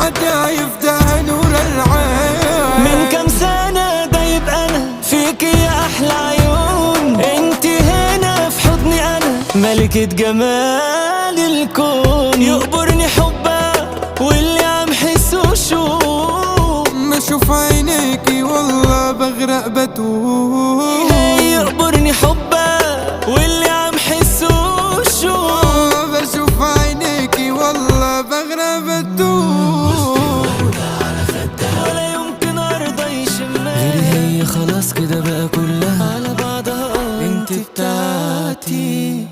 حدا يفدى نور العين. من كام سنة ده يبقى أنا فيك يا أحلى عيون، انت هنا في حضني أنا ملكة جمال الكون. يقبرني حبك واللي عم حسه شو، ما اشوف عينيكي والله بغرق بتوه. يقبرني حبك واللي عم حسه شو، بشوف عينيكي والله بغرق بتوه. ولا يمكن ارضى يشمها غير هي، خلاص كده بقى كلها على بعضها انت بتاعتي.